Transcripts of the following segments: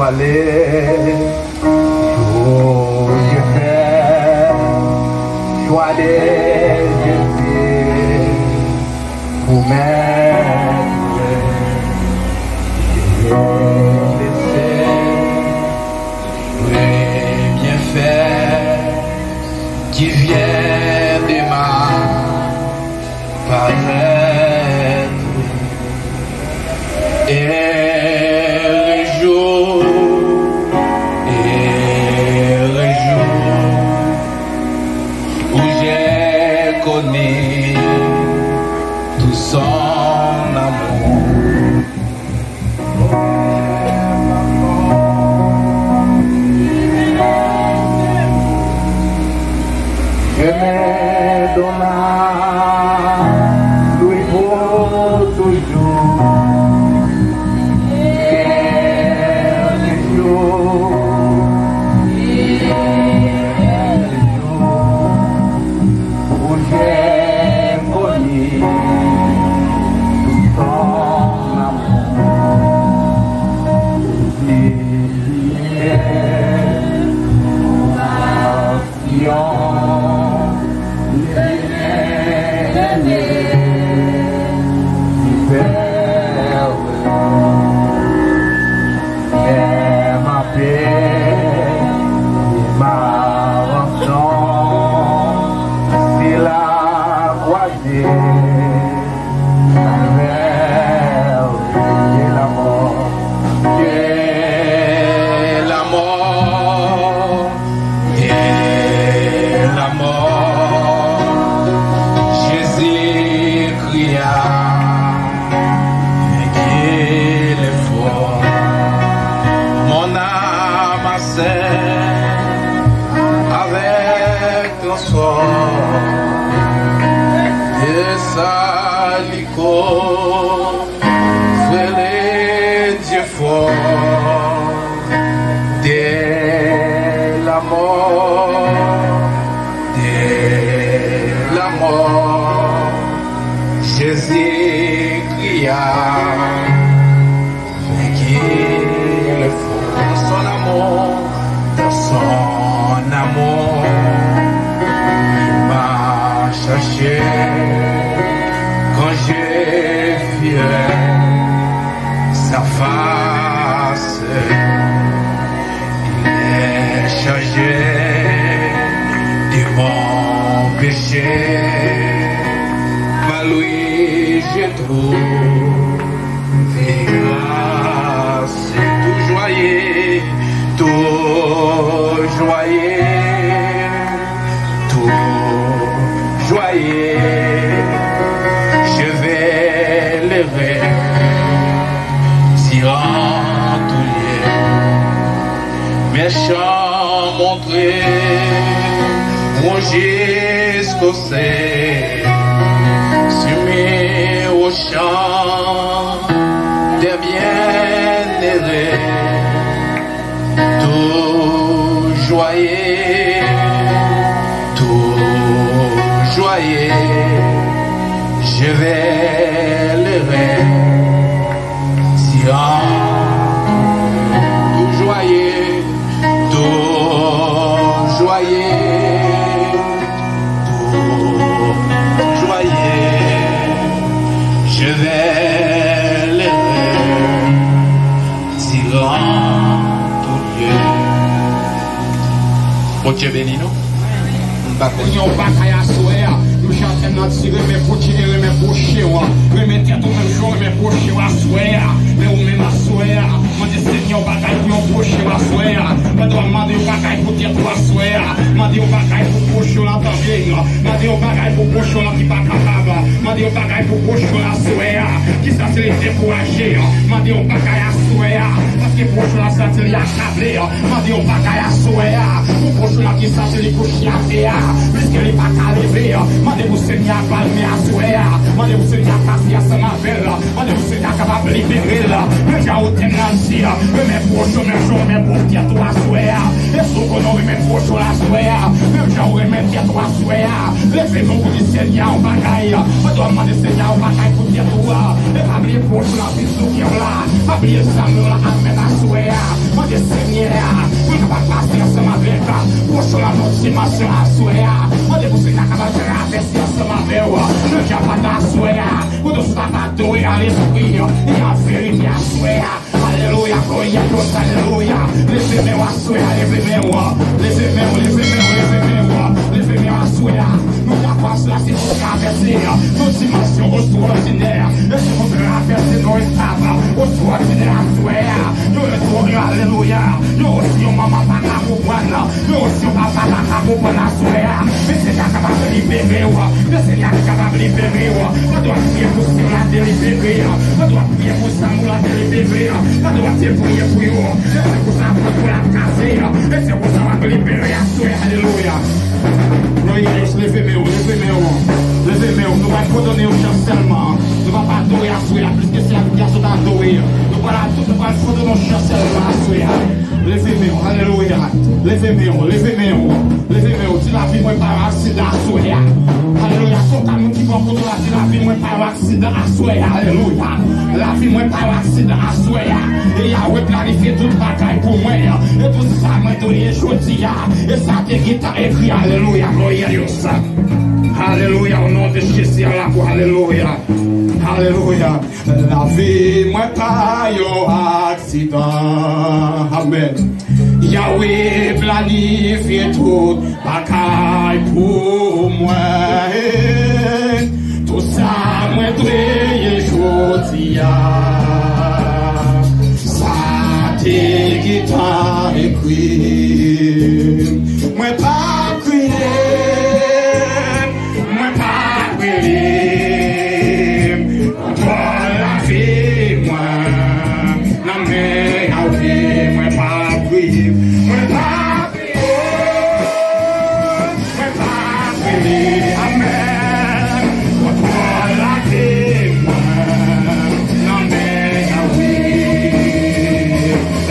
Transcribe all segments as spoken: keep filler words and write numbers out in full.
Pale, jou je fè chwa de Jezi pou mèt. Je lese le byenfè ki vyen de ma parèt. Heureux jour, heureux jour où j'ai connu tout son amour. Je me donne à lui pour toujours. Cher jour, cher jour, où j'ai connu tout ton amour. Sion, bien-aimé, super heureux. J'ai ma paix et ma rançon, c'est la croisée. Calvaire, et la mort, et la mort, et la mort. Jésus cria, mais qu'il est fort. Mon âme a servi avec ton sort. Et ça, Frè, le Dieu fort, dès la mort, dès la mort, Jésus cria, mais qu'il est fort dans son amour, dans son amour, il m'a cherché quand je fuis sa face. Il est chargé de mon péché. Par lui, je trouve grâce. Tout joyeux, tout joyeux, tout joyeux, je vais le rire, si en tout lieu mes chants montrent mon juste au Seigneur, soumis au chant des bienheureux. Tout joyeux, tout joyeux, je vais le rire. Si en tout joyeux, tout joyeux, tout joyeux, je vais le rire. Tirant tout lieu. Bondye beni nou. M pa konn. Yon bagay aswè a. Nou chante nan ti renmen Bondye e renmen pwochen w. Renmen tèt ou menm jan w renmen pwochen w aswè a. Men ou menm aswè a. Mande Senyè yon bagay pou yon pwochen w aswè a. Pandan w ap mande yon bagay pou tèt ou aswè a. Mande yon bagay pou pwochen w lan tande. Mande yon bagay pou pwochen w lan ki pa kapab. Mande yon bagay pou pwochen w lan aswè a. Ki santi li dekouraje. Mande yon bagay aswè a. Paske pwochen w lan santi li akable. Mande yon bagay aswè a. Pou pwochen w lan ki santi li kouche atè a. Piske li pa ka leve. Mande pou Senyè a ba l men aswè a. Mande pou Senyè a pase ansanm avè l. Mande pou Senyè a kapab libere l. Menm jan ou te nan di, renmen pwochen w menm jan w renmen pwòp tèt ou aswè a. Èske w konnen w renmen pwochen w aswè a? Menm jan w renmen tèt ou aswè a. Leve men w pou di Senyè a yon bagay. Pandan w Mande Senyè a yon bagay pou tèt ou a. E pa bliye pwòch ou la, vin sou kè w la. Pa bliye zanmi w la, amèn, aswè a. Mande Senyè a pou l kapab pase ansanm avèk pwòch ou la nan dimansyon aswè a. Mande pou Senyè a kapab travèse ansanm avè w nan kè pata aswè a. Kote w sot ap adore a lespri e an verite aswè a. Alelouya, glòri a Bondye, alelouya. Leve men w aswè a, leve men w. Leve men w, leve men w, leve men w. Leve men w aswè a. Nou dakò aswè a, se pou travèse yon dimansyon estwòdinè. E se pou travèse yon etap estwòdinè aswè a. Yon etwòdinè, alelouya. Yon osi yon manman pa ka konprann. Yo osi yon papa pa ka konprann aswè a. Men Senyè a kapab libere w. Men Senyè a kapab libere w. Pandan w ap priye pou sè w la delivere. Pandan w ap priye pou zanmi w la delivere. Pandan w ap te priye pou yo. E se konsa pou w ap kase. E se konsa w ap libere aswè a. Alelouya. Glòri a Dye, leve men w, leve men w. Leve men w. Nou pral fondone yon chan sèlman. Nou p ap adore aswè a plis ke se a ki a sot adore. Nou pral, nou pral fondone yon chan sèlman aswè a. Leve men w, alelouya. Leve men w, leve men w. Leve men w, di lavi mwen pa yon aksidan aswè a. Alelouya, se yon ka moun ki bò kote w la, di lavi mwen pa yon aksidan aswè a, alelouya. Lavi mwen pa yon aksidan aswè a. E Yahweh planifye tout bagay pou mwen. E tout sa mwen dwe ye jodi a. E sa te gentan ekri, alelouya, glòri a Dye. Alelouya, o non de Jezi, alabou, alelouya. Alelouya. Lavi mwen pa yon aksidan. Amèn. Yahweh planifye tout bagay pou mwen. Tout sa mwen dwe ye jodi a. Sa te gentan ekri. Mwen pa kriye. Mwen pa kriye. Kontwòl lavi mwen nan men Yahweh. Mwen pa kriye. Mwen pa kriye. Mwen pa kriye. Amèn. Kontwòl lavi mwen nan men Yahweh.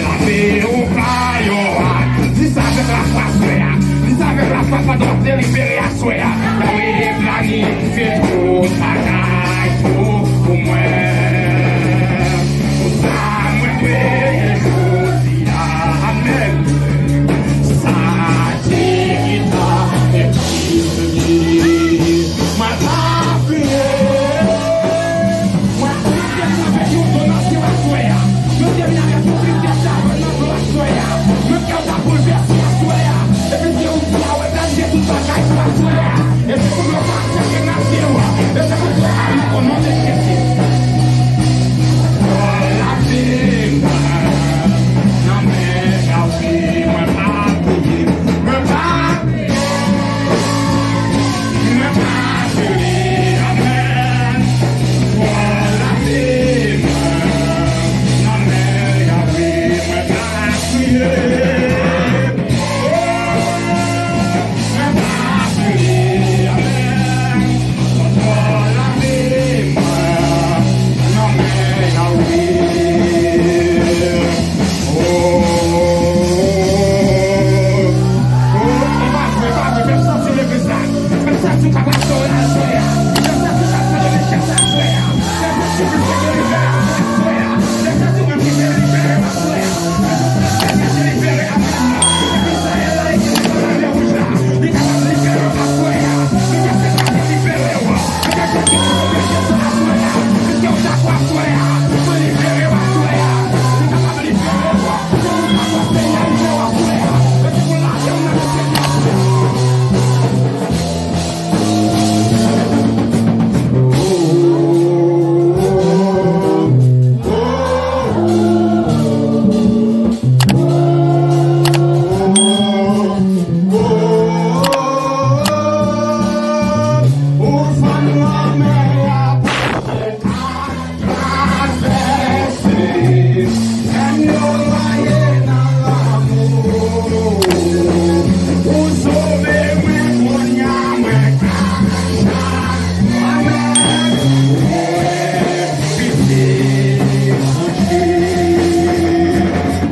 Lavi ou pa yon ak. Di sa avèk lafwa aswè a. Di sa avèk lafwa pandan w ap delivere aswè a. Yahweh planifye tout bagay pou, pou mwen. Pou sa mwen dwe ye jodi a. Amèn. Sa te gentan ekri. Mwen pa kriye. Mwen ap vin avèk yon donasyon aswè a. Mwen te vin avèk yon kriz de chavè nan do aswè a. Mwen kè w ta boulvèse aswè a. Epi se ou ki a wè planifiye tout bagay pou aswè a. E se pou nou pa atake nasyon an. E se pou nou pa nou o non de Jezi. Lavi mwen nan men Yahweh, mwen pa kriye. Mwen pa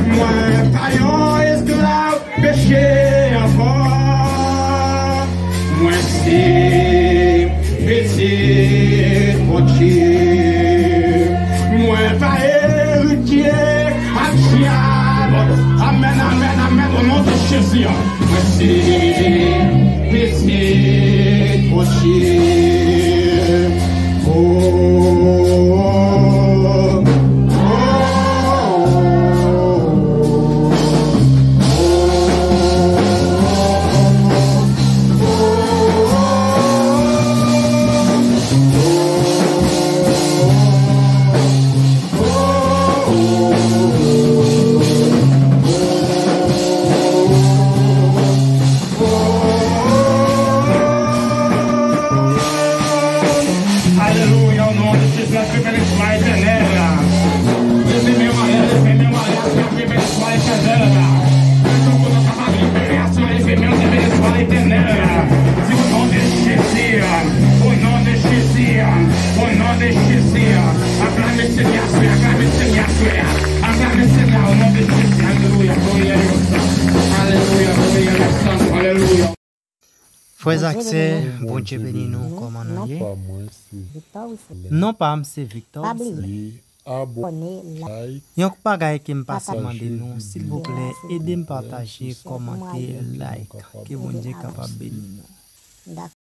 Mwen pa yon esklav peche ankò. Mwen se pitit Jezi, mwen se mesye Bondye. Oh, oh, oh. Alelouya, o non de Jezi, a fèmen lespwa etènèl. Leve men w anlè, leve men w anlè, a fèmen lespwa etènèl. Mwen tou kote w kapab liberasyon, leve men w, leve lespwa etènèl. Di o non de Jezi, o non de Jezi, o non de Jezi. Aklame Senyè aswè, aklame Senyè aswè. Aklame Senyè o non de Jezi. Alelouya, glorye a Dios. Alelouya, glorye a Dios. Alelouya. Frè ak sè, Bondye beni nou, kòman nou ye? Non pa m se Victor Wisselin. Yon bagay ke m pase mande nou, silvouplè, ede m pataje, kòmante, like. Ke Bondye kapab beni nou.